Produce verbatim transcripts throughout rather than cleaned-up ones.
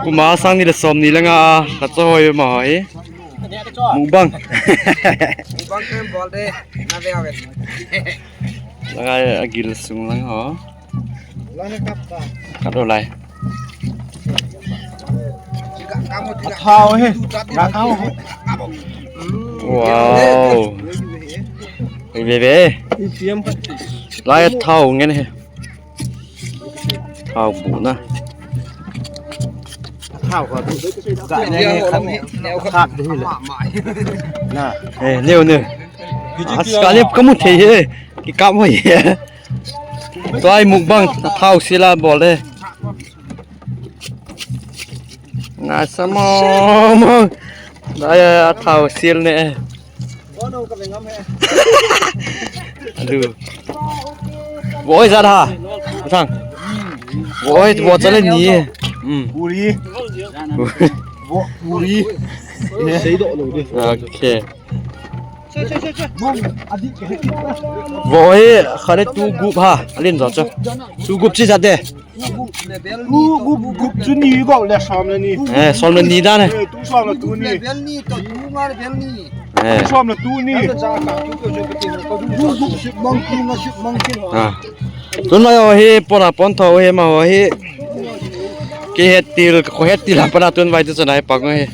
Kuma sang ni le som ni le nga a, ka cho hoi ma hoi. Mukbang. Mukbang kan bol de. Na ve ave. Langa a gil sung lang ho. Langa kap ta. Kap lo lai. Athao he. Nga thao he. Wow. Ve ve. Lai athao ngen he. Thao bu na. Thao ko tu. Ka ne ne khat khat de le. Na. Eh, neo neo. As ka le ka mu thei he. Ki ka mu he. Tuai mukbang thao sila bol de. Nga sa mo mo. Dai a thao sil ne. Alu. Voi za da. Thang. Voi voi cha le ni. Hmm. Puri. Vo puri. Okay. Voi khare tu gup ha. Alin zo cho. Tu gup chi za de. Tu gup, gup chu ni go le som le ni. Eh, som le ni dan eh. Eh, tu som le tu ni. Level ni to tu nga level ni. Eh. Tu som le tu ni. Gup, gup sip mong tu nga sip mong tu. Ah. Tun mai ho hi pona pon tho hi ma ho hi. Ki het til ko het til pana tun vai tu sanai pak hi.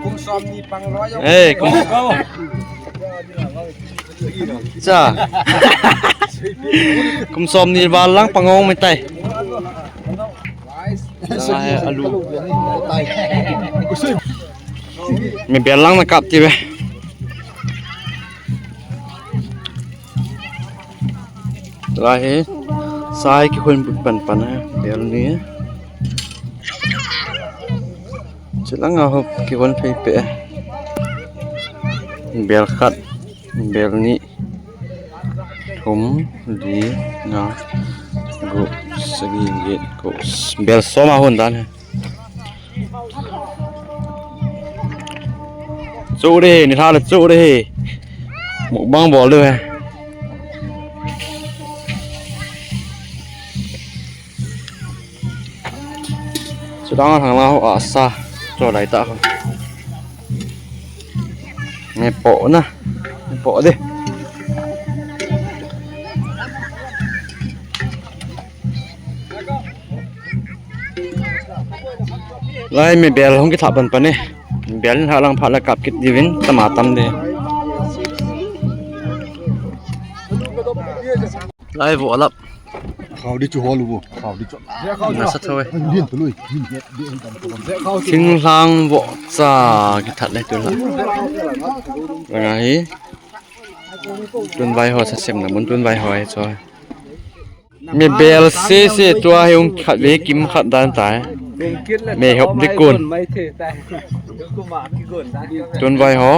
Kum som ni pang loi. Eh, kum. Cha. Kum som ni val lang pangong mai tai. Lai alu. Mi bel lang na kap ti ve. Lai hi, sai kihon pan pan ha, bel ni. Chilang a hop kihon phei pe. Bel khat, bel ni, thum, li, nga, gup, sagi, get, ko, bel som a hon dan he. Chu de, ni tha le chu de. Mukbang bol de. Chu dang thang la ho a sa. Cho lai ta ho. Me po na. Me po de. Lai mi bel hung kitha pan pan e. Bel in halang phat la kap kit diuvin tama tam de. Lai vo alap. Khao di chu hol vo. Khao di chu. Na sa tho e. Din tu lui. Din he. Din tam tu. Thinglhang vo cha kithat le tu la. Nga hi. Tun vai ho sa sem na mun tun vai ho e cho. Mi bel se se tua hi ung khat ve kim khat dan tai. Mi hop di kun. Tun vai ho.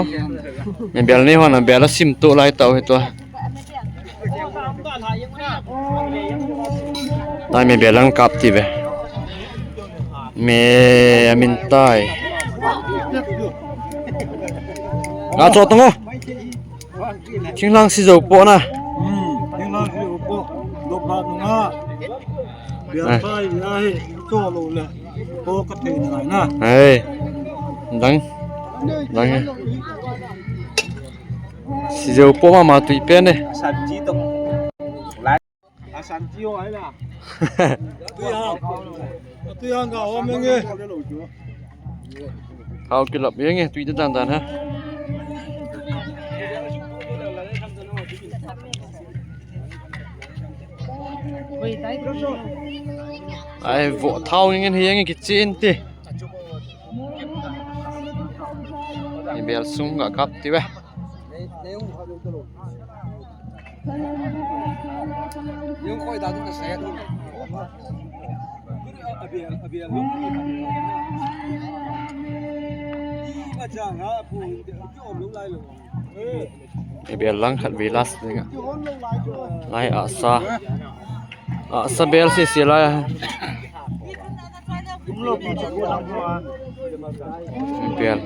Mi bel ni ho na bel a sim tu lai tau hi tua. Tai mi bel lang kap ti ve. Mi amin tai. Nga cho tong o. Thinglhang si jo po na. Hmm, thinglhang si jo po. Dop ha nunga. Bia sai ya he, cho lo le. Ko ka te na na. Ai. Dang. Dang. Si jo po ma ma tui pe ne. Sabji to. Asan chi ho ai la. Tui hang. Tui hang ka ho menge. Hao kilap yenge, tui te dan dan ha. Ai, vo thao ngen hi yenge kichi in ti. Ni bel sung ga kap ti ve. Abel lang khat ve last dinga. Lai asa. Asa bel si si lai. Bel.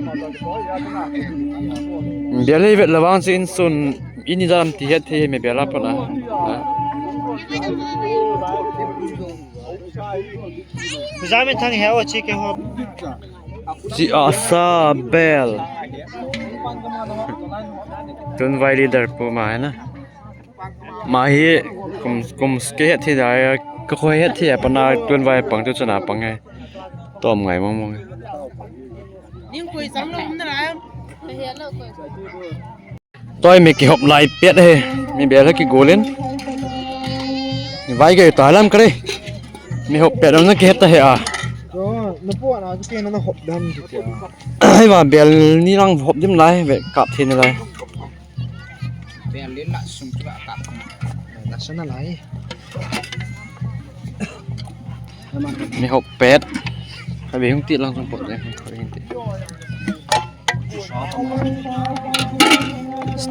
Bel hi vet lawang si insun ini jam ti het thei mi bel a pala. Ha. Jamin thang he o chi ke ho. Chi asa bel. Tunvai leader pu ma hai na. Ma hi kum kum ke het thi da ya, ka khoi het thi ya, pana tunvai pang tu chana pang e. Tom ngai mong mong e. Ning koi sang lo um na la. Toi mi kihop lai pet he. Mi bel he kigol in. Mi vai ke ta lam kare. Mi hop pet na ke ta he a. Cho, na pu na ke na hop dam ki tia. Hai va bel ni lang hop dim lai ve kap the ni lai. Bel le la sum chu la kap. La sana lai. Mi hop pet. Hai ve hung ti lang sum pot le. Hung ti.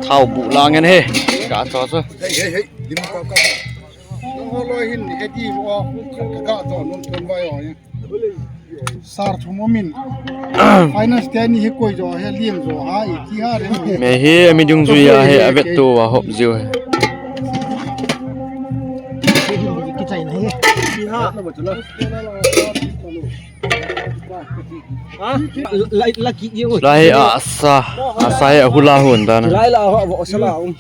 Thao bu la ngen he. Ka cho cho. Hey, hey, hey. Lim ka ka. Nang ho loi hin he ti ho. Ka ka cho nun ton vai ho. Sar thum umin. Finance te ni hi koi jo, hi liam jo, ha, i ti ha re. Me hi, mi dungjui a hi, a vet to, a hop jiu hi. Ki chai na hi. Ti ha. Ha? La, la ki ye o. La hi a sa, a sa hi a hula hun ta na. La la ho, ho sa la um.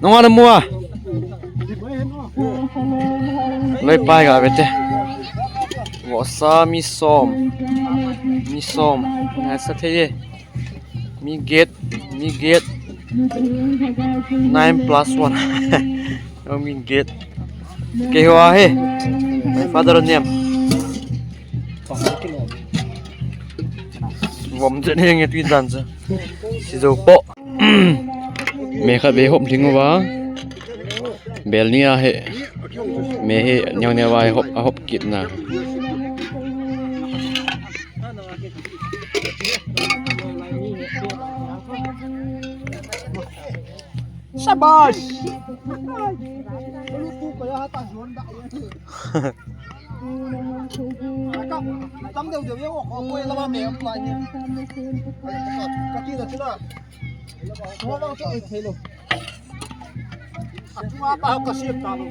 Nunga na mua. Loi pai ga bete. Vosa mi som. Mi som. Na sa thei ye. Mi get. Mi get. Nine plus one. Oh, mi get. Kei ho a he. My father name. Vom chen heng e tui dan chu. Si zo po. Me khat ve hop ding uva. Bel ni a he. Me he neo neo a he hop, a hop kit na. Shabash! Tam deu deu ye, o ko ko la ma me am la ni. Ka ki da chuna. Ko ba ko thei lo. Atuma pa ka si ta lo.